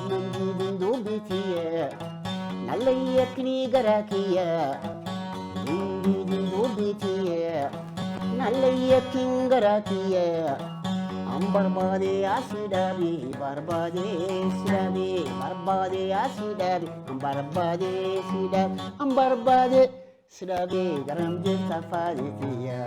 Nan diidin dubbii tiyya, nallee yakkinii garaa kiyya. Nan diidin dubbii tiyya, nallee yakkin garaa kiyya. An barbaade asii dhaabee, barbaade si dhaabee, barbaade asii dhaabee, an barbaade si dhaabee, an barbaade si dhaabee, garam jirta faadhi tiyya.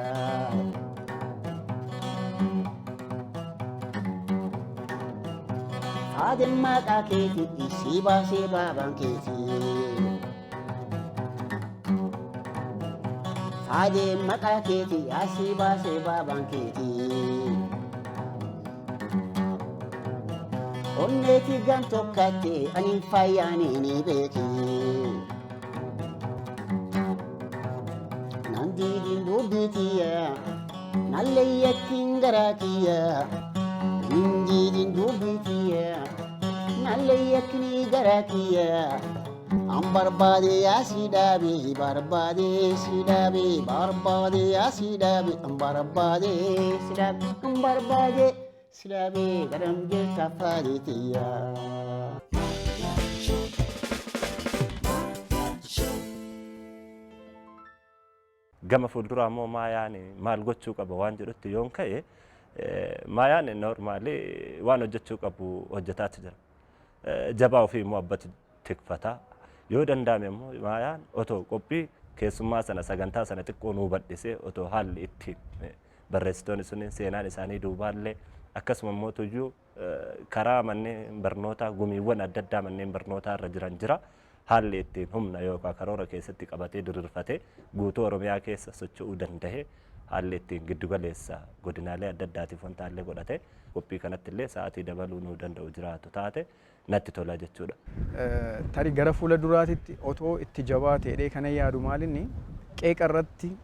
Faadhin maqaa keeti isii baasee baabaan keeti. Faadhin maqaa keeti asii baasee baabaan keeti. Onneeti gan tokkatte ani fayyaane ni beeki. Nan diidin dubbii tiyya, nallee yakkin garaa kiyya. Nan diidin dubbii tiyya, nallee yakkinii garaa kiyya. An barbaade asii dhaabee, barbaade si dhaabee, barbaade asii dhaabee, an barbaade si dhaabee, an barbaade si dhaabee, garam jirta faadhi tiyya. Gama fuulduraa immoo Maayaan maal gochuu qaba waan jedhutti yoon ka'e, Maayaan normally waan hojjechuu qabu hojjetaatti jira. Jabaa ofii immoo abbatu tikfata. Yoo danda'ame immoo Maayaan otoo qophii keessummaa sana, sagantaa sana xiqqoo nuu bal'isee, otoo haalli ittiin barreessitoonni sunniin seenaan isaanii duubaallee, akkasuma immoo tuyyuu karaa manneen barnootaa, gumiiwwan adda addaa manneen barnootaa irra jiran jira. Haalli ittiin humna yookaan karoora keessatti qabatee diriirfatee guutuu Oromiyaa keessa socho'uu danda'e, haalli ittiin giddugaleessa godinaalee adda addaatiif wanta illee godhate, qophii kanatti illee sa'aatii dabaluu nuu danda'u jiraatu taate natti tola jechuudha. Tarii gara fuula duraatitti otoo itti jabaateedhee kana yaadu maalinni qeeqa irratti,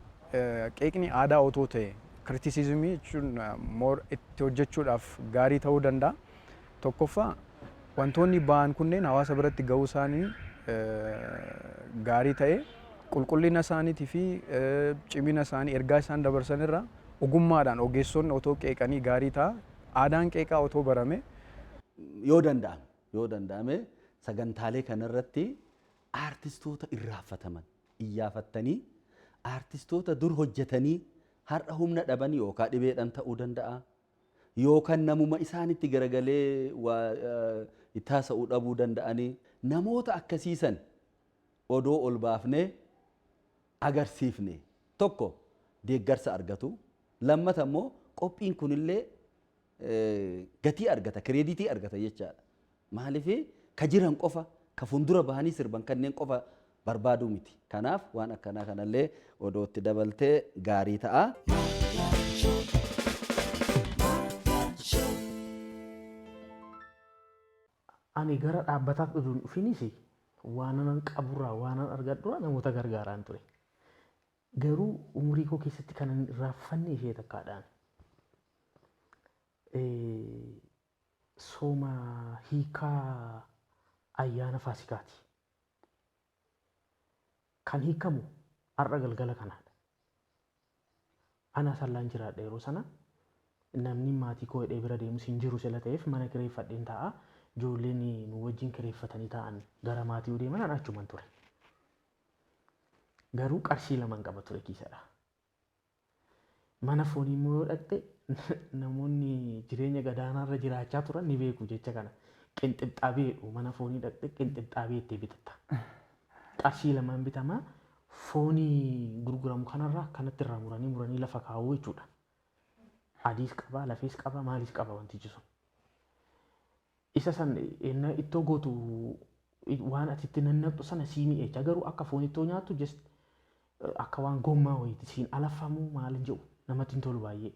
qeeqni aadaa otoo ta'e, criticism jechuun more itti hojjechuudhaaf gaarii ta'uu danda'a. Tokkoffaa, wantoonni ba'an kunneen hawaasa biratti ga'uu isaanii gaarii ta'e, qulqullina isaaniitii fi cimina isaanii, ergaa isaan dabarsan irra ogummaadhaan ogeessonni otoo qeeqanii gaarii ta'a. Aadaan qeeqaa otoo barame. Yoo danda'ame sagantaalee kanarratti aartistoota irraanfataman iyyaafattanii, aartistoota dur hojjetanii har'a humna dhabanii yookaan dhibeedhaan ta'uu danda'a, yookaan namuma isaanitti garagalee waa itti haasa'uu dhabuu danda'anii, namoota akkasiisan odoo ol baafnee agarsiifne, tokko deeggarsa argatu, lammata immoo qophiin kunillee gatii argata, credit argata jechaadha. Maaliif ka jiran qofa, ka fuuldura bahanii sirban kanneen qofa barbaaduu miti. Kanaaf waan akkanaa kanallee odoo itti dabaltee gaarii ta'a. Ani gara dhaabbataaf utuu hin dhufinis waanan qaburraa, waanan argadhurraa namoota gargaaraan ture. Garuu umurii koo keessatti kan hin irraanfanne ishee takkaadhaan. Sooma hiikaa ayyaana Faasikaati. Kan hiikamu har'a galgala kanaadha. Ana sallaan jiraadha yeroo sana, namni maatii koo hidhee bira deemus hin jiru sila ta'eef mana kireeffadheen taa'a. Ijoolleen nu wajjin kireeffatanii taa'an gara maatii yoo deeman ana achuman ture. Garuu qarshii 2 qaba ture kiisadha. Mana foonii immoo yoo dhaqxe, namoonni jireenya gadaanaarra jiraachaa turan ni beeku jecha kana. Qinxibxaabii jedhu, mana foonii dhaqxe qinxibxaabii itti bitatta. Qarshii 2n bitamaa, foonii gurguramu kanarraa akkanatti irraa muranii muranii lafa kaa'uu jechuudha. Adiis qaba, lafees qaba, maalis qaba wantichi sun. Isa san ittoo gootu, waan ati itti nannaqxu sana sii mi'eecha, garuu akka foon ittoo nyaattu just akka waan gommaa wayiiti, siin alaffamu maal hin jedhu, namatti hin tolu baay'ee.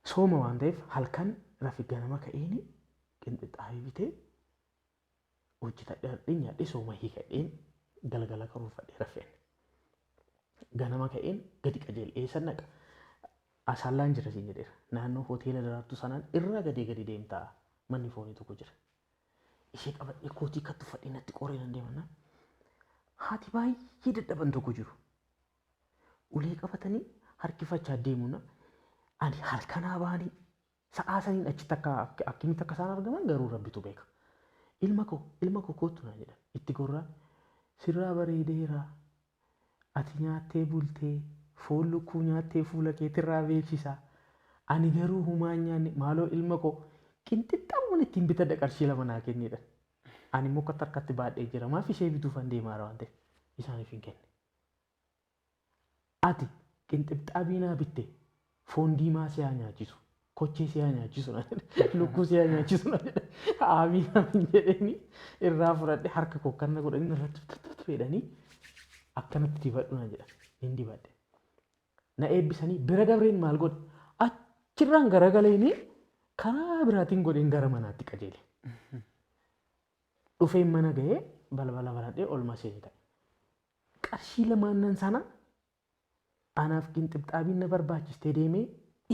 Sooma waan ta'eef halkan rafi, ganama ka'eeni qinxixaabee bitee hojjetadhee nyaadhee, sooma hiikadheen galgala karoorfadhee rafeen. Ganama ka'een gadi qajeele. Eessan dhaqa? Asaallaan jira siin jedheera. Naannoo hoteela Daraartuu sanaan irra gadee gadi deemtaa, manni foonii tokko jira. Ishee qabadhee, kootii katti uffadhee, natti qoree nan deemannaa. Haati baay'ee dadhaban tokko jiru. Ulee qabatanii harkifachaa deemuna. Ani halkanaa ba'anii sa'aa saniin achitti akka akkamitti akka isaan argaman garuu Rabbitu beeka. Ilma koo, ilma koo, kottu naan jedhan. Itti gorraan sirraa bareedeera. Ati nyaattee bultee, foon lukkuu nyaattee fuula keetirraa beeksisa. Ani garuu humaa hin nyaanne, maaloo ilma koo, qinxixxamuun ittiin bitadha qarshii 2 naa kennidha. Ani immoo akkatti harkatti baadhee jira. Maaf ishee bituufan deemaara waan ta'eef isaaniif hin kenne. Ati qinxibxaabii naa bitte, foon diimaa si haa nyaachisu, kochee si haa nyaachisu naan jedhe, lukkuu si haa nyaachisu naan jedhe. Amiin amiin jedheeni irraa fudhadhe. Harka koo akkana godhanii irratti jedhanii akkanatti dibadhu naan jedhan. Hin dibadhe. Na eebbisanii bira dabreen maal godhe? Achirraan garagaleeni karaa biraatiin godheen gara manaatti qajeele. Dhufeen mana ga'ee balbala banadhee olma seenee ta'e. Qarshii 2n sana anaaf qinxibxaabiin na barbaachistee deemee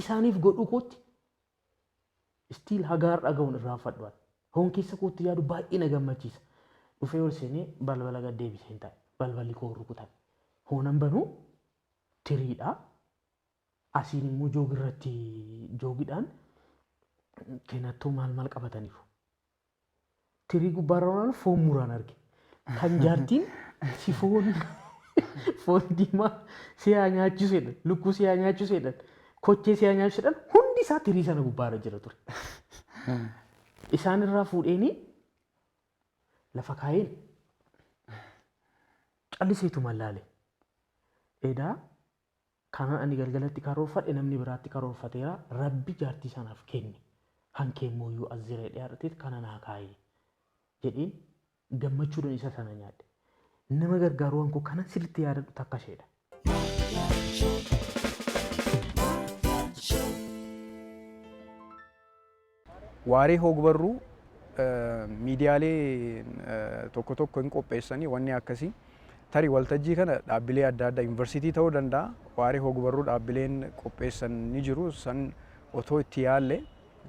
isaaniif godhuu kootti still hagaa har'a ga'uun irraanfadhu. Hoon keessa kootti yaadu baay'ee na gammachiisa. Dhufee ol seenee balbala gad deebiseen taa'e. Balballi koo rukutame. Hoonan banuu tiriidha. Asiin immoo joogirratti joogidhaan kenattoo maal maal qabataniiru. Tirii gubbaarra waan foon muraan arge. Kan jaartiin si foon diimaa si haa nyaachisu jedhan, lukkuu si haa nyaachisu jedhan, kochee si haa nyaachisu jedhan hundi isaa tirii sana gubbaarra jira ture. Isaan irraa fuudheenii lafa kaayeen calliseetu mallaale. Edaa kanan ani galgalatti karoorfadhe namni biraatti karoorfateera, Rabbi jaartii sanaaf kenne. Hankee immoo iyyuu as jira jedhee har'ateet kana naa kaayee jedheen gammachuudhaan isa sana nyaadhe. Nama gargaaruu waan koo kanan sirriitti yaadadhu takka isheedha. Waaree hogbarruu miidiyaalee tokko tokko hin qopheessanii wanni akkasii. Tarii waltajjii kana dhaabbilee adda addaa, yuunivarsiitii ta'uu danda'a. Waaree hogbarruu dhaabbileen qopheessan ni jiru. San otoo itti yaalle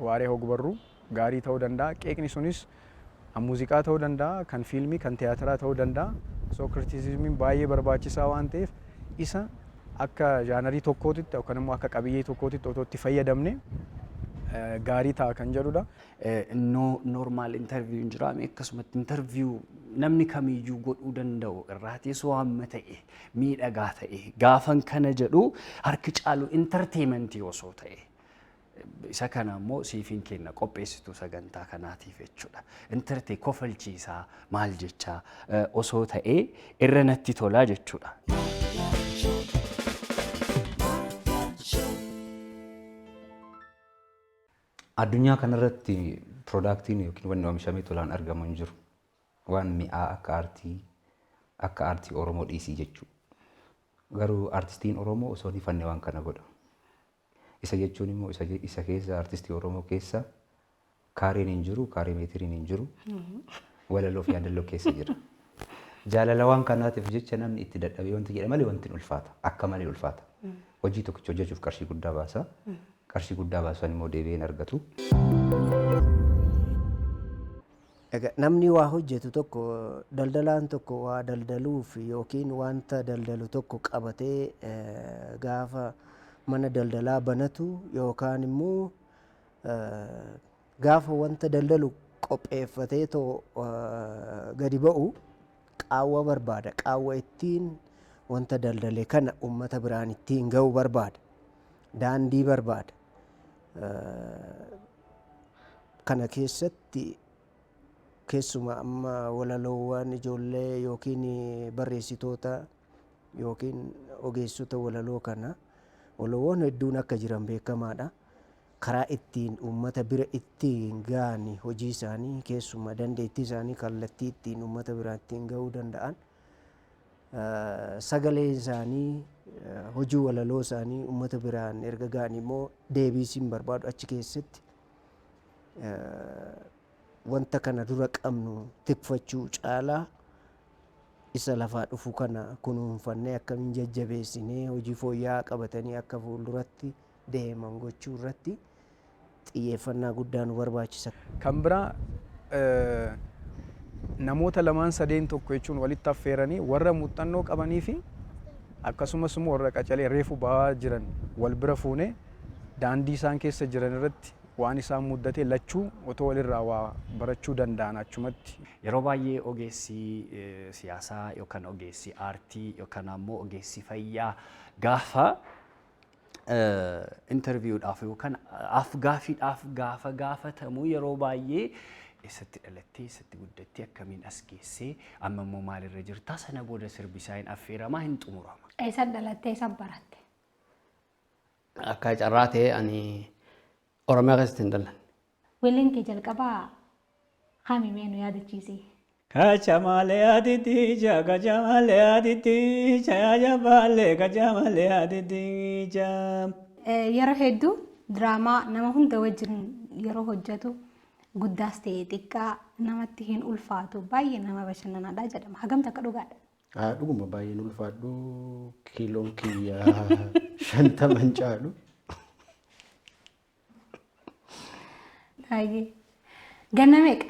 waaree hogbarruu gaarii ta'uu danda'a. Qeeqni sunis kan muuziqaa ta'uu danda'a, kan fiilmii, kan tiyaatiraa ta'uu danda'a. So criticismiin baay'ee barbaachisaa waan ta'eef isa akka genre tokkootitti yookaan immoo akka qabiyyee tokkootitti otoo itti fayyadamne gaarii ta'a kan jedhudha. No, normal interview hin jiraame, akkasumatti interview namni kamiyyuu godhuu danda'u irraatii osoo hamma ta'e miidhagaa ta'e, gaafan kana jedhu harki caalu entertainmentii osoo ta'e, isa kana immoo siifin kenna qopheessituu sagantaa kanaatiif jechuudha. Entertain kofalchiisaa maal jechaa osoo ta'e irra natti tolaa jechuudha. Addunyaa kanarratti productiin yookiin wanni oomishamee tolaan argamu hin jiru. Waan mi'aa akka aartii Oromoo dhiisii jechuudha. Garuu aartistiin Oromoo osoo hin ifanne waan kana godha. Isa jechuun immoo isa keessa, aartistii Oromoo keessa kaareen hin jiru, kaaree meetiriin hin jiru, walaloo fi yaadaloo keessa jira. Jaalala waan kanaatiif jecha namni itti dadhabee wanti jedha malee wanti hin ulfaata. Akka malee ulfaata. Hojii tokkicha hojjechuuf qarshii guddaa baasa. Qarshii guddaa baasan immoo deebi'ee hin argatu. Egaa namni waa hojjetu tokko, daldalaan tokko waa daldaluuf yookiin wanta daldalu tokko qabatee gaafa mana daldalaa banatu yookaan immoo gaafa wanta daldalu qopheeffatee too gadi ba'u qaawwa barbaada. Qaawwa ittiin wanta daldale kana uummata biraan ittiin ga'u barbaada. Daandii barbaada. Kana keessatti keessuma amma walaloowwan ijoollee yookiin barreessitoota yookiin ogeessota walaloo kana, walaloowwan hedduun akka jiran beekamaadha. Karaa ittiin uummata bira ittiin ga'an hojii isaanii, keessuma dandeettii isaanii kallattii ittiin uummata bira ittiin ga'uu danda'an, sagalee isaanii, hojii walaloo isaanii uummata biraan erga ga'an immoo deebii siin barbaadu. Achi keessatti wanta kana dura qabnu tikfachuu caalaa isa lafaa dhufu kana kunuunfannee akkamiin jajjabeessinee hojii fooyya'aa qabatanii akka fuulduratti deeman gochuu irratti xiyyeeffannaa guddaa nu barbaachisa. Kan biraa namoota lamaan sadeen tokko jechuun walitti affeeranii warra muuxannoo qabanii fi akkasumas immoo warra qacalee reefu ba'aa jiran wal bira fuunee daandii isaan keessa jiran irratti waan isaan muddate lachuu otoo walirraa waa barachuu danda'an achumatti. Yeroo baay'ee ogeessi siyaasaa yookaan ogeessi aartii yookaan ammoo ogeessi fayyaa gaafa interviewdhaaf yookaan af-gaaffiidhaaf gaafa gaafatamu, yeroo baay'ee eessatti dhalattee, eessatti guddattee, akkamiin as geessee, amma immoo maalirra jirtaa, sana booda sirbi isaa hin affeeramaa, hin xumurama. Eessatti dhalattee, eessatti baratte? Akka carraa ta'e ani Oromiyaa keessatti hin dhalanne. Weelleen kee jalqabaa kami, mee nu yaadachiisi? Kachamale aditicha, kachamale aditicha, jabale kachamale aditicha. Yeroo hedduu diraamaa nama hunda wajjin yeroo hojjetu, guddaas ta'e xiqqaa, namatti hin ulfaatu, baay'ee nama bashannanaadha jedhama. Hagam takka dhugaadha? Dhuguma baay'een ulfaadhu, kiiloon kiyya 50 caalu. Baay'ee. Ganna meeqa?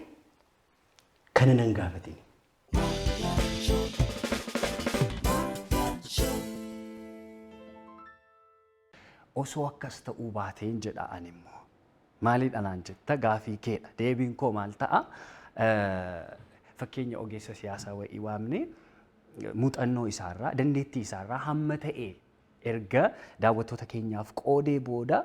Kana nan gaafatini. Osoo akkas ta'uu baateen jedha ani immoo. Maaliidha naan jetta, gaafii keedha. Deebiin koo maal ta'a? Fakkeenya ogeessa siyaasaa wayii waamne, muuxannoo isaarraa, dandeettii isaarraa hamma ta'e erga daawwattoota keenyaaf qoodee booda,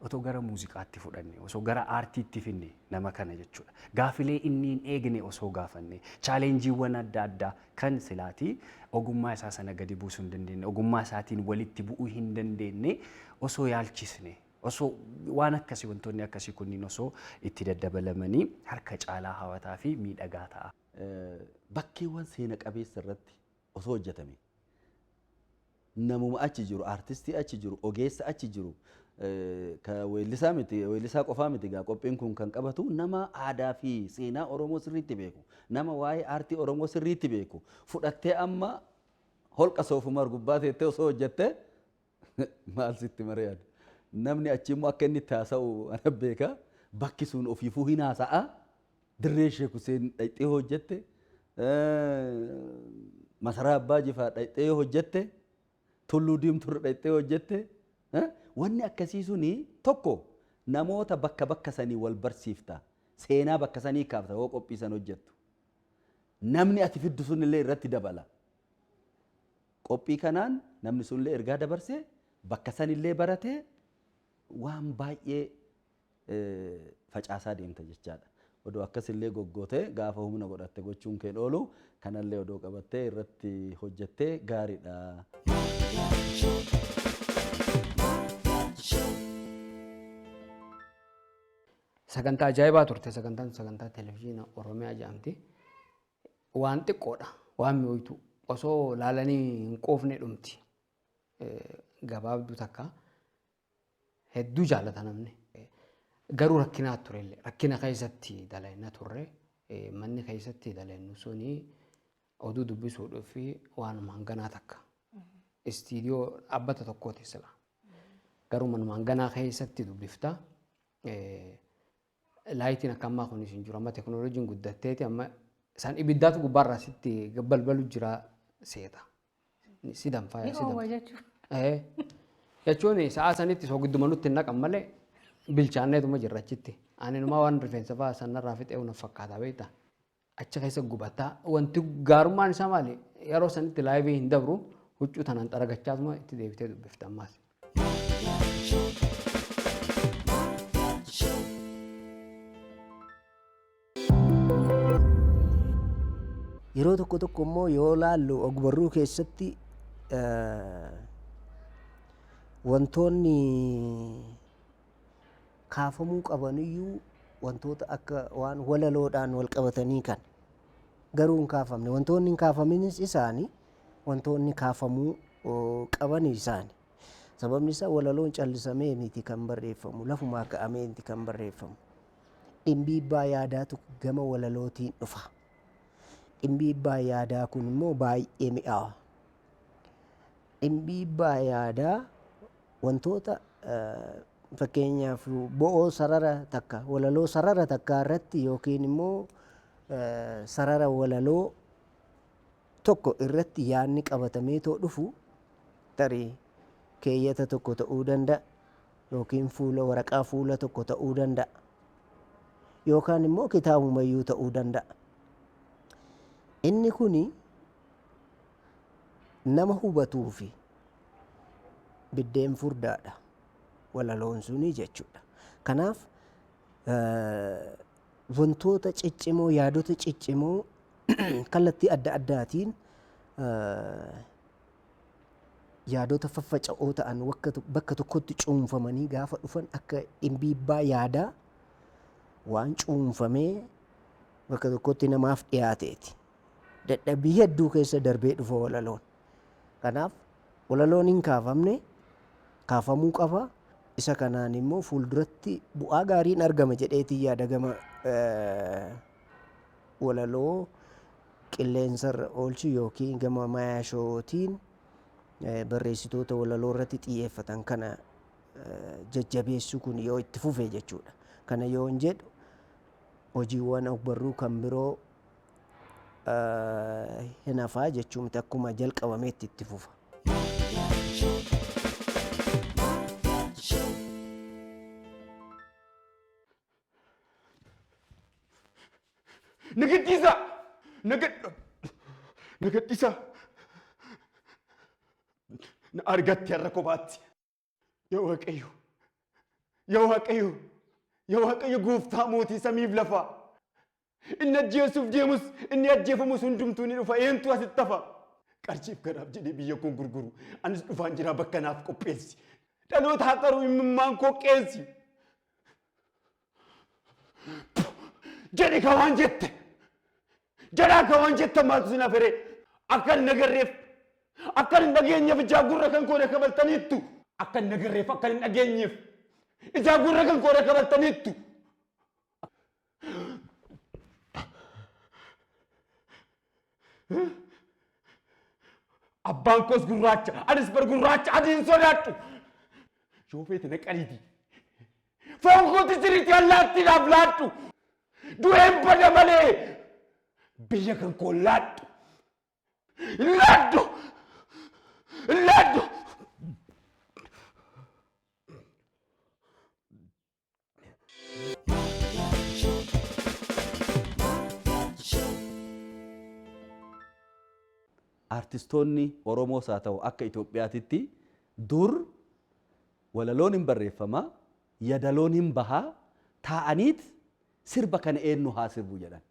otoo gara muuziqaatti fudhanne, osoo gara aartiitti finne nama kana jechuudha. Gaafilee inni hin eegne osoo gaafanne, challengeiiwwan adda addaa kan silaatii ogummaa isaa sana gadi buusuu hin dandeenye, ogummaa isaatiin walitti bu'uu hin dandeenye osoo yaalchisne, osoo waan akkasii, wantoonni akkasii kunniin osoo itti daddabalamanii harka caalaa hawataa fi miidhagaa ta'a. Bakkeewwan seena qabeessa irratti osoo hojjetame, namuma achi jiru, aartistii achi jiru, ogeessa achi jiru, ka weellisaa miti, weellisaa qofaa miti gaa, qophiin kun kan qabatu nama aadaa fi seenaa Oromoo sirriitti beeku, nama waa'ee aartii Oromoo sirriitti beeku fudhattee, amma holqa Soofumar gubbaa teettee osoo hojjettee maal sitti mari'an? Namni achi immoo akka inni itti haasa'u ana beeka, bakki sun ofiifuu hin haasa'a. Dirree Sheek Huseen dhaqxee hojjette, masaraa Abbaa Jifaar dhaqxee hojjette, Tulluu Diimtuu dhaqxee hojjette, wanni akkasii suni tokko namoota bakka bakka sanii wal barsiifta, seenaa bakka sanii kaafta. Yoo qophii san hojjettu, namni ati fiddu sunillee irratti dabala. Qophii kanaan namni sunillee ergaa dabarsee, bakka sanillee baratee, waan baay'ee facaasaa deemta jechaadha. Odoo akkasillee goggootee gaafa humna godhatte gochuun keen oolu, kanallee odoo qabattee irratti hojjettee gaariidha. Sagantaa ajaa'ibaa turte sagantaan, sagantaa televizyiina Oromiyaa jedhamti. Waan xiqqoodha, waan mi'ooytu, osoo laalanii hin quufne dhumti. Gabaabduu takka hedduu jaallata namni. Garuu rakkinaa turellee, rakkina keessatti dalayna turre. Manni keessatti dalaynu suni oduu dubbisuudhaaf waanuma hanganaa takka. Istiidiyoo dhaabbata tokkooti sila. Garuu manuma hanganaa keessatti dubbifta. Lightiin akka ammaa kunis hin jiru. Amma teekinooloojiin guddatteeti, amma isaan ibiddaatu gubbaarraa sitti balbalu jira seeta. Si danfaa. Ni si danfa. oowwa jechuudha. Jechuun sa'a sanitti sogidduma nutti hin naqan malee bilchaanneetuma jirra achitti. Ani numaa waan rifeensa fa'aa sanarraa fixee na fakkaata, beektaa. Achi keessa gubataa, wanti gaarummaan isaa maali? Yeroo sanitti live hin dabru, huccuu tanaan xaragachaatuma itti deebitee dubbifta ammaas. Yeroo tokko tokko immoo yoo laallu, ogbarruu keessatti wantoonni kaafamuu qabaniyyuu wantoota akka waan walaloodhaan wal qabatanii kan garuu hin kaafamne. Wantoonni hin kaafaminis isaani, wantoonni kaafamuu qaban isaani. Sababni isaa walaloon callisamee miti kan barreeffamu, lafumaa ka'amee miti kan barreeffamu. Dhimbiibbaa yaadaatu gama walalootiin dhufa. Dhimbiibbaa yaadaa kun immoo baay'ee mi'aawa. Dhimbiibbaa yaadaa wantoota fakkeenyaaf bo'oo sarara takka, walaloo sarara takkaa irratti yookiin immoo sarara walaloo tokko irratti yaadni qabatamee too dhufu, tarii keeyyata tokko ta'uu danda'a. yookiin fuula waraqaa fuula tokko ta'uu danda'a. Yookaan immoo kitaabumayyuu ta'uu danda'a. Inni kuni nama hubatuu fi biddeen furdaadha walaloon suni jechuudha. Kanaaf wantoota ciccimoo, yaadota ciccimoo kallattii adda addaatiin yaadota faffaca'oo ta'an bakka tokkotti cuunfamanii gaafa dhufan akka dhimbiibbaa yaadaa waan cuunfamee bakka tokkotti namaaf dhiyaateeti. Dadhabbii hedduu keessa darbee dhufa walaloon. Kanaaf walaloon hin kaafamne, kaafamuu qaba. Isa kanaan immoo fuulduratti bu'aa gaariin argama jedheetii yaada gama walaloo qilleensarra oolchu yookiin gama mayaashootiin barreessitoota walaloo irratti xiyyeeffatan kana jajjabeessuu kun yoo itti fufe jechuudha. Kana yoo hin jedhu hojiiwwan ogbarruu kan biroo hin hafaa jechuu miti, akkuma jalqabameetti itti fufa. Nagadhiisa! Nagadhiisa! Na argatte har'a kophaatti. Yaa Waaqayyo! Yaa Waaqayyo! Yaa Waaqayyo gooftaa mootii samiif lafaa! Inni ajjeesuuf deemus, inni ajjeefamus hundumtuu ni dhufa. Eentu asitti hafa? Qarshiif garaaf jedhee biyya koon gurguru. Anis dhufaan jira, bakka naaf qopheessi. Dhaloota haa qaru imimmaan koo qeensi. Jedhi ka waan jette. Jedhaa ka waan jettan maaltu sin haferee? Akka hin agarreef, akka hin dhageenyeef ijaa gurra kan koo kabaltaniittu. Akka hin agarreef, akka hin dhageenyeef ijaa gurra kan koo kabaltaniittu. Abbaan koos gurraacha, anis bar gurraacha adii hin sodaadhu. Yoo feete na qaliiti. Foon kooti siriitti allaattiidhaaf laadhu. Du'een bada malee biyya kan koo laadhu. Laadhu! Laadhu! Artistoonni Oromoos haa ta'u akka Itoophiyaatitti dur walaloon hin barreeffama, yadaloon hin bahaa, taa'aniit sirba kana eenyu haa sirbu jedhan.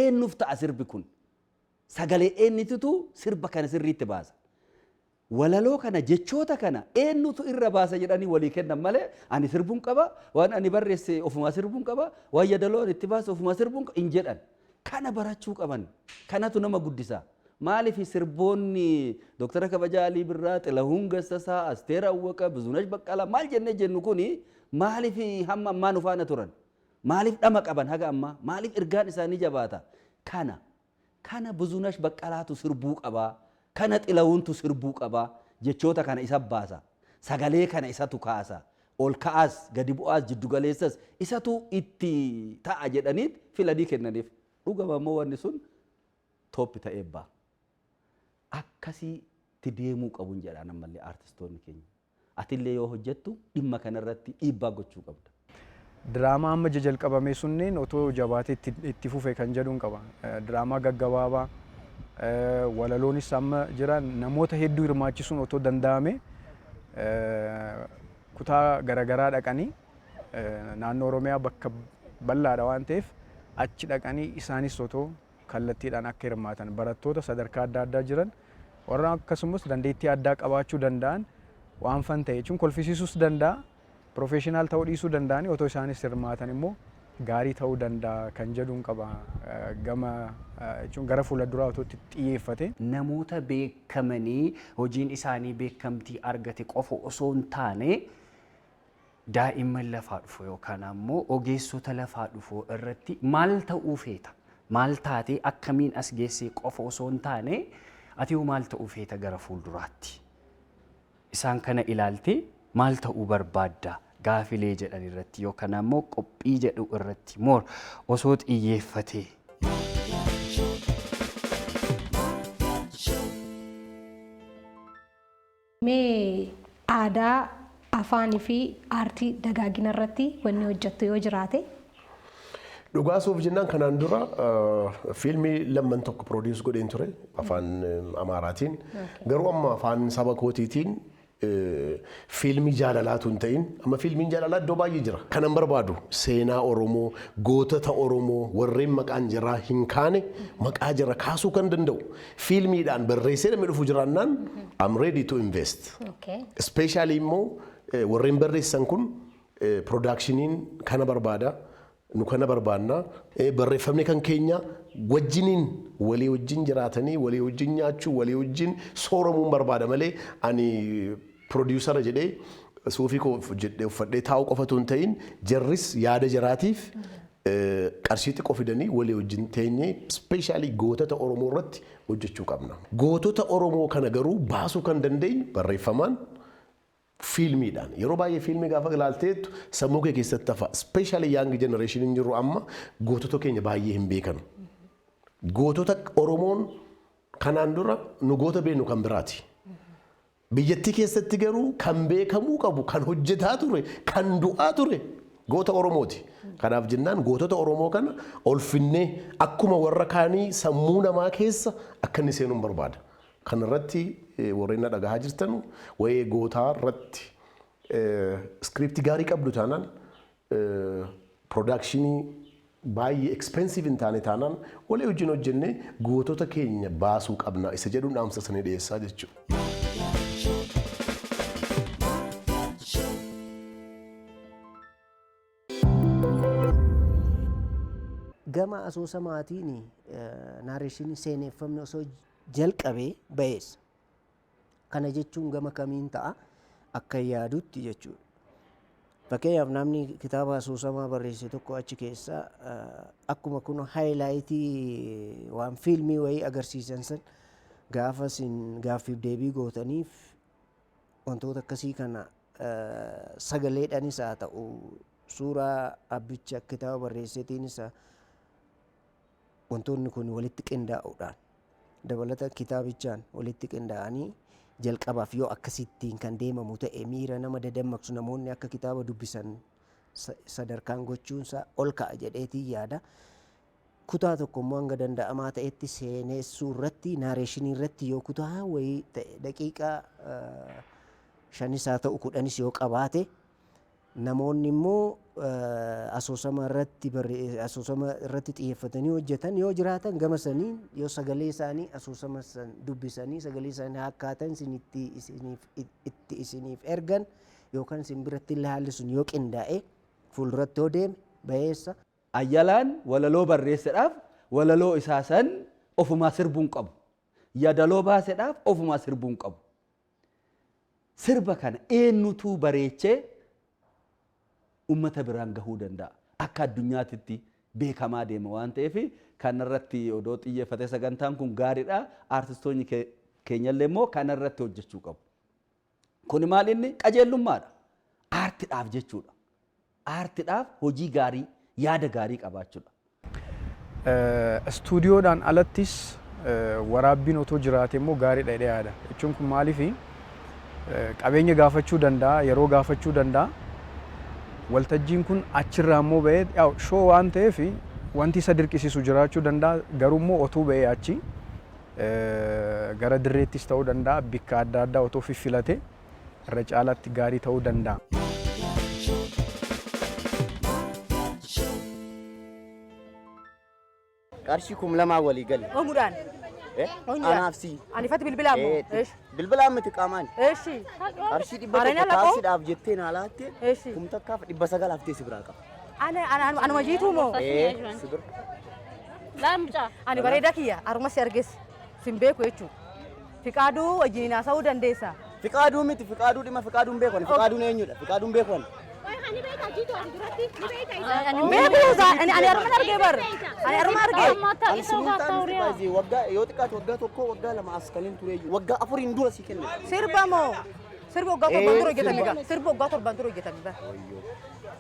Eenyuuf ta'a sirbi kun? Sagalee eenyutu sirba kana sirriitti baasa? Walaloo kana, jechoota kana eenyutu irra baasa jedhanii walii kennan malee, ani sirbuun qaba, waan ani barreesse ofumaa sirbuun qaba, waan yadaloo ani itti baase ofumaa sirbuun qaba hin jedhan. Kana barachuu qaban. Kanatu nama guddisa. Maaliif sirboonni Dooktara Kabajaa Alii Birraa, Xilahuun Gassasaa, Asteer Awwaqa, Bizunash Baqqalaa maal jennee jennu kuni maaliif hamma ammaa nu faana turan? Maaliif dhama qaban haga ammaa? Maaliif ergaan isaanii jabaata? Kana Bizunash Baqqalaatu sirbuu qabaa. Kana Xilahuuntu sirbuu qabaa. Jechoota kana isa baasa. Sagalee kana isatu kaasa. Ol ka'aas, gadi bu'aas, jiddugaleessas isatu itti ta'a jedhaniit filanii kennaniif. Dhugama immoo wanni sun tooppi ta'ee ba'a. Akkasitti deemuu qabuun jedha ammallee aartistoonni keenya. Atillee yoo hojjettu dhimma kanarratti dhiibbaa gochuu qabda. Diraamaa amma jalqabame sunneen otoo jabaatee itti fufe kan jedhuun qaba. Diraamaa gaggabaabaa walaloonis amma jira, namoota hedduu hirmaachisuun otoo danda'ame, kutaa garaagaraa dhaqanii, naannoo Oromiyaa bakka bal'aadha waan ta'eef achi dhaqanii isaanis otoo kallattiidhaan akka hirmaatan, barattoota sadarkaa adda addaa jiran warra akkasumas dandeettii addaa qabaachuu danda'an, waan fan ta'e jechuun kolfisiisuus danda'a, professional ta'uu dhiisuu danda'anii, otoo isaanis hirmaatan immoo gaarii ta'uu danda'a kan jedhuun qaba, gama jechuun gara fuula duraa otoo itti xiyyeeffate. Namoota beekamanii hojiin isaanii beekamtii argate qofa osoo hin taane, daa'imman lafaa dhufu yookaan ammoo ogeessota lafaa dhufu irratti maal ta'uu feeta? Maal taatee akkamiin as geessee qofa osoo hin taane, ati hoo maal ta'uu feeta gara fuulduraatti? Isaan kana ilaaltee maal ta'uu barbaadda gaafilee jedhan irratti yookaan ammoo qophii jedhu irratti moor osoo xiyyeeffatee. Mee aadaa afaan Afaanii fi aartii dagaagina irratti wanni hojjettu yoo jiraate. Dhugaasuuf jennaan kanaan dura fiilmii lamman tokko produce godheen ture afaan Amaaraatiin. Garuu amma afaan saba kootiitiin fiilmii jaalalaatu hin ta'in, amma fiilmiin jaalalaa iddoo baay'ee jira. Kanan barbaadu seenaa Oromoo, gootota Oromoo warreen maqaan jiraa hin kaane maqaa jira kaasuu kan danda'u fiilmiidhaan barreessee namni dhufu jiraannaan, I'm ready to invest. Especially immoo warreen barreessan kun productioniin kana barbaada. Nu kana barbaanna, barreeffamni kan keenya wajjiniin walii wajjin jiraatanii, walii wajjin nyaachuu, walii wajjin sooramuun barbaada malee, ani producer jedhee suufii koo jedhee uffadhee taa'uu qofatu hin ta'in, jarris yaada jaraatiif qarshii xiqqoo fidanii walii wajjin teenyee especially gootota Oromoo irratti hojjechuu qabna. Gootota Oromoo kana garuu baasuu kan dandeenyu barreeffamaan, fiilmiidhaan. Yeroo baay'ee fiilmii gaafa ilaalteettu sammuu kee keessatti hafa. Especially young generation hin jiru, amma gootota keenya baay'ee hin beekan. Gootota Oromoon kanaan dura nu goota beeknu kan biraati. Biyyattii keessatti garuu kan beekamuu qabu, kan hojjetaa ture, kan du'aa ture goota Oromooti. Kanaaf jennaan gootota Oromoo kana olfinnee akkuma warra kaanii sammuu namaa keessa akka inni seenuun barbaada. Kana irratti warreen na dhagahaa jirtan, waa'ee gootaa irratti scriptii gaarii qabdu taanaan, productionii baay'ee expensive hin taane taanaan, walii wajjin hojjennee gootota keenya baasuu qabna isa jedhuun dhaamsa sanii dhiyeessaa jechuudha. Gama asoosamaatiin narrationii, seeneffamni osoo jalqabee ba'eessa. Kana jechuun gama kamiin ta'a akka yaadutti jechuudha. Fakkeenyaaf, namni kitaaba asoosamaa barreesse tokko achi keessa akkuma kun highlightii waan fiilmii wayii agarsiisan san gaafa isin gaaffiif deebii gootaniif wantoota akkasii kana sagaleedhaanis haa ta'u, suuraa abbicha kitaaba barreesseetiinis wantoonni kun walitti qindaa'uudhaan, dabalata kitaabichaan walitti qindaa'anii, jalqabaaf yoo akkasittiin kan deemamu ta'e, miira nama dadammaqsu, namoonni akka kitaaba dubbisan sadarkaan gochuunsaa ol ka'a jedheetiin yaada. Kutaa tokko immoo hanga danda'amaa ta'etti seenessuu irratti, narrationii irratti yoo kutaa wayii ta'e, daqiiqaa 5s haa ta'u 10s yoo qabaate, namoonni immoo asoosama irratti xiyyeeffatanii hojjetan yoo jiraatan, gama saniin yoo sagalee isaanii asoosama san dubbisanii sagalee isaanii akkaatan isinitti isiniif itti isiniif ergan yookaan isin biratti illee haalli sun yoo qindaa'e fuulduratti yoo deeme bayeessa. Ayyalaan walaloo barreessedhaaf walaloo isaa san ofumaa sirbuun qabu. Yadaloo baasedhaaf ofumaa sirbuun qabu. Sirba kana eenyutu bareechee ummata biraan gahuu danda'a? Akka addunyaatitti beekamaa deema waan ta'eef, kanarratti odoo xiyyeeffate sagantaan kun gaariidha. Aartistoonni keenyallee immoo kanarratti hojjechuu qabu. Kuni maal inni qajeellummaadha. Aartiidhaaf jechuudha. Aartiidhaaf hojii gaarii, yaada gaarii qabaachuudha. Istuudiyoodhaan alattis waraabbiin otoo jiraate immoo gaariidha jedhee yaada. Jechuun kun maaliifi, qabeenya gaafachuu danda'a, yeroo gaafachuu danda'a. Waltajjiin kun achirraa immoo ba'ee show waan ta'eef wanti isa dirqisiisu jiraachuu danda'a. Garuu immoo otuu ba'ee achi gara dirreettis ta'uu danda'a, bikka adda addaa otoo fiffilate irra caalaatti gaarii ta'uu danda'a. Qarshii 2000 walii gali. Omuudhaan. Anaaf si. Ani ifatti bilbilaa moo? Eh, bilbilaan miti, qaamaan. Eeshi. Qarshii 100 taaksiidhaaf jettee naa laatte, 1900 haftee si biraa qaba. Ani anuma jiituu moo? Eh, si bira. Ani bareedaa kiyya haruma si arges sin beeku jechuudha. Fiqaaduu wajjin haasa'uu dandeessa. Fiqaaduu miti, fiqaaduu dhimma fiqaaduun beeku ani. Fiqaaduun eenyudha? Fiqaaduun beeku ani. Ani beeku ani haruma argee bar. Ani haruma argee. Ani siniin taa'an baay'ee waggaa, yoo xiqqaate waggaa 1, waggaa 2 as kan hin ture, waggaa 4n dura si kenne. Sirba moo? Sirba waggaa 7n dura hojjetame gaa. Sirba waggaa 7n dura hojjetame bar.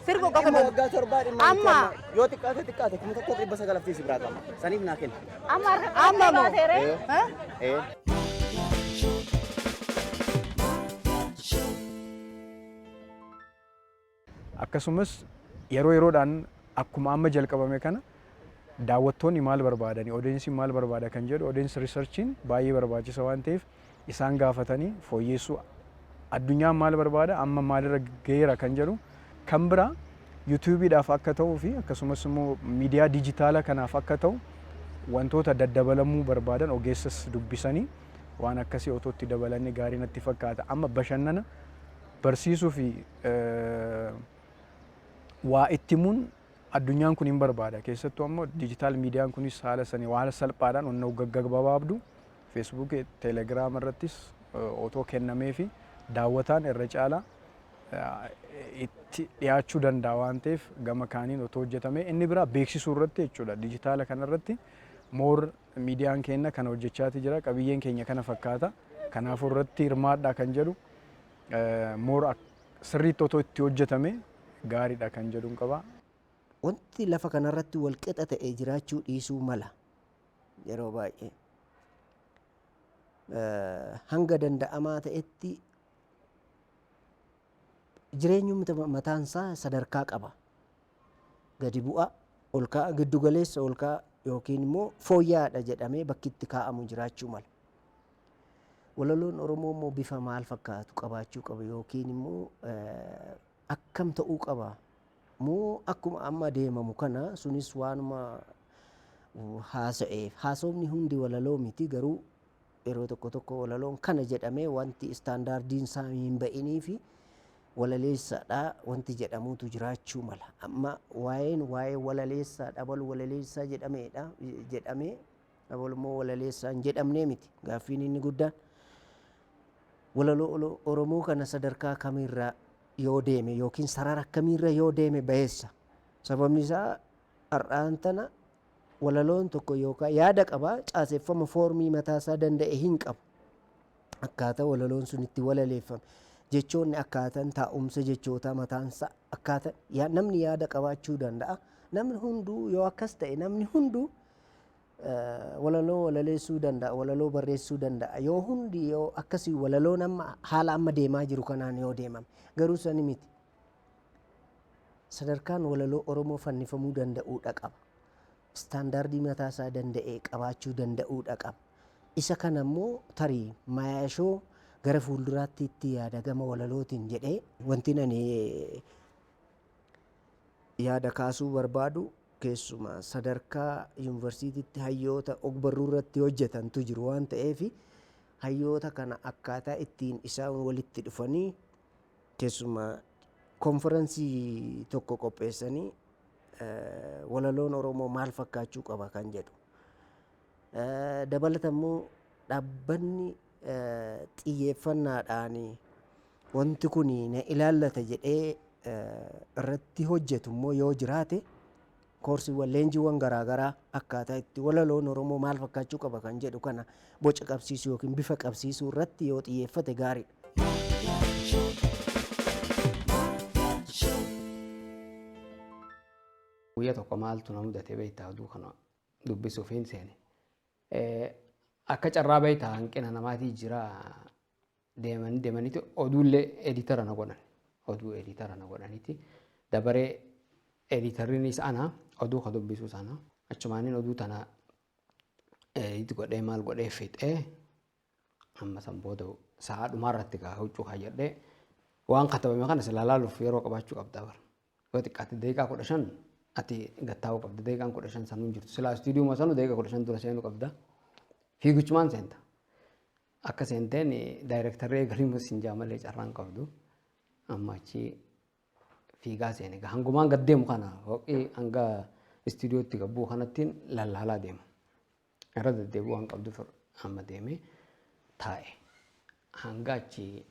Sirba waggaa Dhimma 7. Waggaa 7 dhimma Amma. Yoo xiqqaate xiqqaate 1900 haftee si biraa qaba. Saniif naa kenna. Amma moo? Eh. Eh. Akkasumas yeroo yeroodhaan akkuma amma jalqabame kana daawwattoonni maal barbaadani, audienceiin maal barbaada kan jedhu audience researchiin baay'ee barbaachisa waan ta'eef, isaan gaafatanii fooyyessuu, addunyaan maal barbaada, amma maalirra gaheera kan jedhu. Kan biraa YouTubeiidhaaf akka ta'uu fi akkasumas immoo miidiyaa dijitaalaa kanaaf akka ta'u wantoota daddabalamuu barbaadan ogeessas dubbisanii waan akkasii otoo itti dabalanii gaarii natti fakkaata. Amma bashannana barsiisuu fi waa itti himuun addunyaan kun hin barbaada. Keessattuu ammoo digital miidiyaan kunis haala sanii haala salphaadhaan onnoo gaggabaabdu Facebookii, Telegram irrattis otoo kennamee fi daawwataan irra caalaa itti dhiyaachuu danda'a waan ta'eef, gama kaaniin otoo hojjetame. Inni biraa beeksisuu irratti jechuudha. Dijitaala kanarratti more miidiyaan keenya kana hojjechaati jira, qabiyyeen keenya kana fakkaata, kanaafuu irratti hirmaadhaa kan jedhu more sirriitti otoo itti hojjetame gaariidha kan jedhuun qaba. Wanti lafa kanarratti wal qixa ta'e jiraachuu dhiisuu mala yeroo baay'ee. Hanga danda'amaa ta'etti jireenyi mataan isaa sadarkaa qaba. Gadi bu'a, ol ka'a, giddu galeessa, ol ka'a yookiin immoo fooyya'aadha jedhamee bakki itti kaa'amu jiraachuu mala. Walaloon Oromoo immoo bifa maal fakkaatu qabaachuu qaba yookiin immoo akkam ta'uu qaba? Moo akkuma amma deemamu kana sunis waanuma haasa'eef, haasofni hundi walaloo miti, garuu yeroo tokko tokko walaloon kana jedhamee wanti standardiin isaa hin ba'inii fi walaleessaadha wanti jedhamutu jiraachuu mala. Amma waa'een waa'ee walaleessaa dhabalu walaleessaa jedhameedha jedhamee, dhabalu immoo walaleessaa hin jedhamnee miti gaaffiin inni guddaan. Walaloo Oromoo kana sadarkaa kamirra yoo deeme yookiin sarara akkamiirra yoo deeme baheessa? Sababni isaa har'aan tana walaloon tokko yookaan yaada qabaa, caaseffama foormii mataasaa danda'e hin qabu. Akkaataa walaloon sun itti walaleeffame, jechoonni akkaataan taa'umsa jechootaa mataansaa akkaataa namni yaada qabaachuu danda'a. Namni hunduu yoo akkas ta'e, namni hunduu walaloo walaleessuu danda'a, walaloo barreessuu danda'a. Yoo hundi yoo akkasii walaloon amma haala amma deemaa jiru kanaan yoo deemame garuu sani miti. Sadarkaan walaloo Oromoo fannifamuu danda'uudha qaba. Standardii mataasaa danda'e qabaachuu danda'uudha qaba. Isa kana immoo tarii mayaashoo gara fuulduraatti itti yaada gama walalootiin jedhee wanti ani yaada kaasuu barbaadu, keessumaa sadarkaa yuunivarsiitiitti hayyoota ogbarruu irratti hojjetantu jiru waan ta'eef, hayyoota kana akkaataa ittiin isaan walitti dhufanii keessumaa konferansii tokko qopheessanii walaloon Oromoo maal fakkaachuu qaba kan jedhu. Dabalata immoo dhaabbanni xiyyeeffannaadhaan wanti kun na ilaallata jedhee irratti hojjetu immoo yoo jiraate, koorsiiwwan, leenjiiwwan garaagaraa akkaataa itti walaloon Oromoo maal fakkaachuu qaba kan jedhu kana boca qabsiisuu yookiin bifa qabsiisuu irratti yoo xiyyeeffate gaariidha. Guyyaa tokko maaltu na mudate beektaa? Oduu kana dubbisuuf hin seene. Akka carraa beektaa, hanqina namaatii jira, deemanii deemaniiti oduullee editor na godhan. Oduu editor na godhaniiti. Dabaree editorriinis ana, oduu ka dubbisus ana. Achumaaniin oduu tana edit godhee, maal godhee fixee, amma san booda sa'a dhumaarratti gaa huccuu kaayyadhee waan katabame kana sila laaluuf yeroo qabaachuu qabda bara. Yoo xiqqaate daqiiqaa 15 ati gattaa'uu qabda. Daqiiqaan 15 sanuu hin jirtu. Silaa istuudiyoo sanuu daqiiqaa 15 dura seenuu qabda. Fiigichumaan seenta. Akka seenteen daayirektarri eegalii siin jaa malee carraan qabdu. Amma achi fiigaa seene. Hangumaan gad deemu kana hoqii hanga istuudiyootti gabbuu kanattiin lallaalaa deema. Irra deddeebi'uu waan qabduuf amma deemee taa'e. Hanga achi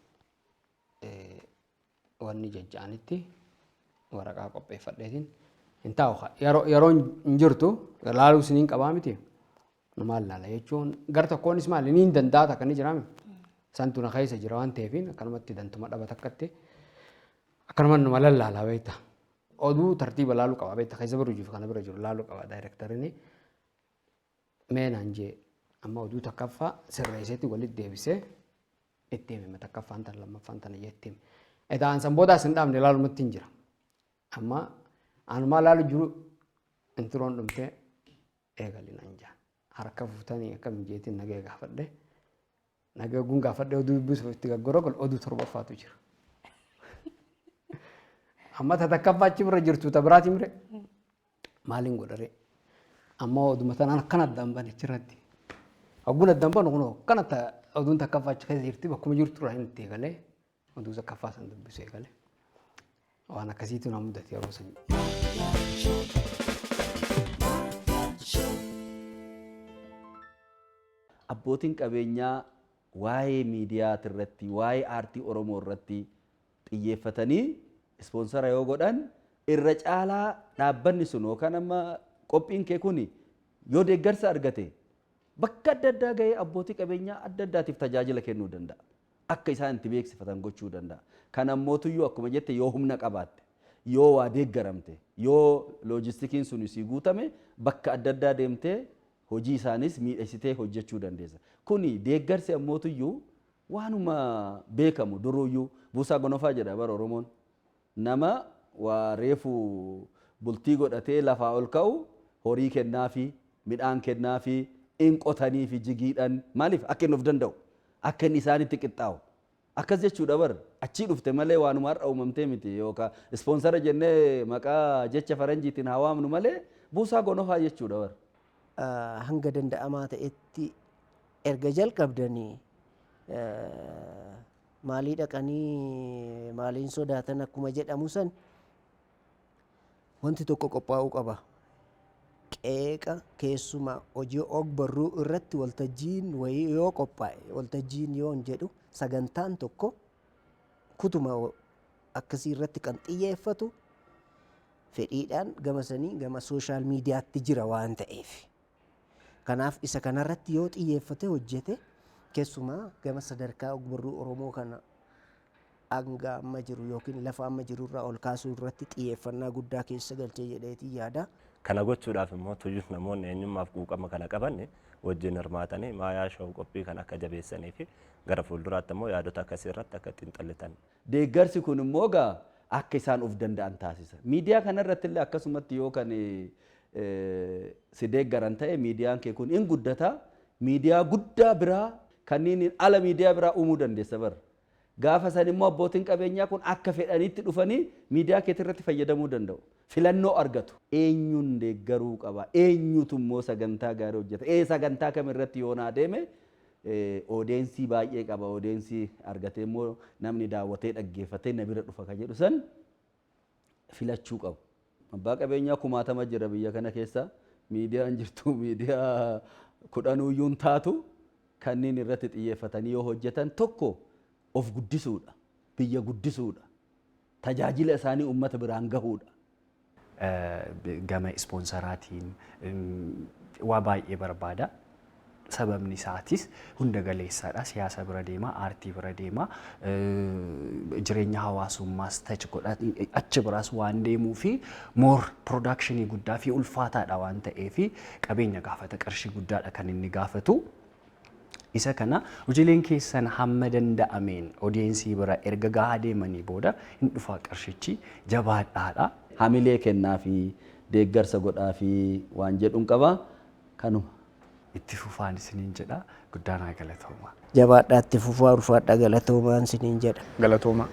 wanni jajja'anitti waraqaa qopheeffadheetiin hin taa'u. Yeroo hin jirtu laaluu isiniin qabaa miti. Maal laala jechuun, gara tokkoonis maali ni hin danda'a takka ni jiraami. Santu na keessa jira waan ta'eef, akkanumatti dantuma dhaba takkatti akkanuma numa lallaalaa beekta. Oduu tartiiba laaluu qaba beekta, keessa bira jiru kana bira jiru laaluu qaba daayirektariin. Mee naan jee, amma oduu takkaffaa sirreesseetti walitti deebisee itti hime, takkaffaan tana, lammaffaan tana jee itti hime. Etaan san boodaas hin dhaabne, laalumatti hin jira. Amma anumaa laalu jiru intiroon dhumtee eegali naan jaan. Harka fuutanii akka mijeetiin nagee gaafadhe. Nagee gun gaafadhe oduu dubbisuuf itti gaggorogol oduu torbaffaatu jira. Amma tatakkaffaa achi bira jirtu ta biraati mire maaliin godhare. Amma oduma tanaan akkana addaan bane achirratti. Hogguun addaan banu kunoo akkana oduun takkaffaa achi keessa jirti bakkuma jirtu irraa hin itti eegalee oduu takkaffaa san dubbisu eegale. Waan akkasiitu na mudate yeroo san. Abbootiin qabeenyaa waa'ee miidiyaa irratti, waa'ee aartii Oromoo irratti xiyyeeffatanii ispoonsara yoo godhan irra caalaa dhaabbanni sun yookaan amma qophiin kee kun yoo deeggarsa argate bakka adda addaa gahee abbootii qabeenyaa adda addaatiif tajaajila kennuu danda'a. Akka isaan itti beeksifatan gochuu danda'a. Kan ammootuyyuu akkuma jette yoo humna qabaatte, yoo waa deeggaramte, yoo loojistikiin sun sii guutame bakka adda addaa deemtee hojii isaanis miidhagsitee hojjechuu dandeessa. Kuni deeggarsi ammootuyyuu waanuma beekamu duruyyuu buusaa gonofaa jedha bara Oromoon. Nama waa reefu bultii godhatee lafaa ol ka'u horii kennaafi midhaan kennaafi in qotaniifi jigiidhaan maaliif akka inni of danda'u akka inni isaanitti qixxaawu. Akkas jechuudha bar achii dhufte malee waanuma har'a uumamtee miti yookaan ispoonsara jennee maqaa jecha faranjiitiin haa waamnu malee buusaa gonofaa jechuudha bar. Hanga danda'amaa ta'etti erga jalqabdanii maalii dhaqanii maaliin sodaatan akkuma jedhamu san wanti tokko qophaa'uu qaba. Qeeqa keessumaa hojii og-barruu irratti waltajjiin wayii yoo qophaa'e waltajjiin yoon jedhu sagantaan tokko kutuma akkasii irratti kan xiyyeeffatu fedhiidhaan gama sanii gama sooshaal miidiyaatti jira waan ta'eef. Kanaaf isa kanarratti yoo xiyyeeffate hojjete keessumaa gama sadarkaa og-barruu Oromoo kana hanga amma jiru yookiin lafa amma jiru irraa ol kaasuu irratti xiyyeeffannaa guddaa keessa galchee jedheetii yaada. Kana gochuudhaaf immoo tuyyuu namoonni eenyummaaf quuqama kana qaban wajjin hirmaatanii maayaa showuu qophii kan akka jabeessanii fi gara fuulduraatti immoo yaadota akkasii irratti akka xiinxallitan. Deeggarsi kun immoo egaa akka isaan of danda'an taasisa. Miidiyaa kanarratti illee akkasumatti yoo kan si deeggaran ta'e miidiyaan kee kun in guddata. Miidiyaa guddaa biraa kanneen ala miidiyaa biraa uumuu dandeessa bara. Gaafa san immoo abbootiin qabeenyaa kun akka fedhanitti dhufanii miidiyaa keetii irratti fayyadamuu danda'u. Filannoo argatu. Eenyuun deeggaruu qaba? Eenyutu immoo sagantaa gaarii hojjeta? Ee sagantaa kam irratti yoo naa deeme odeensii baay'ee qaba. Odeensii argatee immoo namni daawwatee dhaggeeffatee na bira dhufa kan jedhu san filachuu qabu. Abbaa qabeenyaa kumaatama jira biyya kana keessa. Miidiyaan jirtu miidiyaa kudhanuyyuu hin taatu kanneen irratti xiyyeeffatanii yoo hojjetan tokko of guddisuudha, biyya guddisuudha, tajaajila isaanii uummata biraan gahuudha. Gama ispoonsaraatiin waa baay'ee barbaada. Sababni isaatis hunda galeessaadha. Siyaasa bira deema, aartii bira deema, jireenya hawaasummaas touch godha. Achi biraas waan deemuu fi more productionii guddaa fi ulfaataadha waan ta'eef qabeenya gaafata, qarshii guddaadha kan inni gaafatu. Isa kana hojiileen keessan hamma danda'ameen odeensii bira erga gahaa deemanii booda hin dhufaa qarshichi jabaadhaadha. Hamilee kennaa fi deeggarsa godhaa fi waan jedhuun qaba kanuma. Itti fufaan isiniin jedha. Guddaa naa galatooma. Jabaadhaa itti fufaa ulfaadhaa galatoomaan isiniin jedha. Galatooma.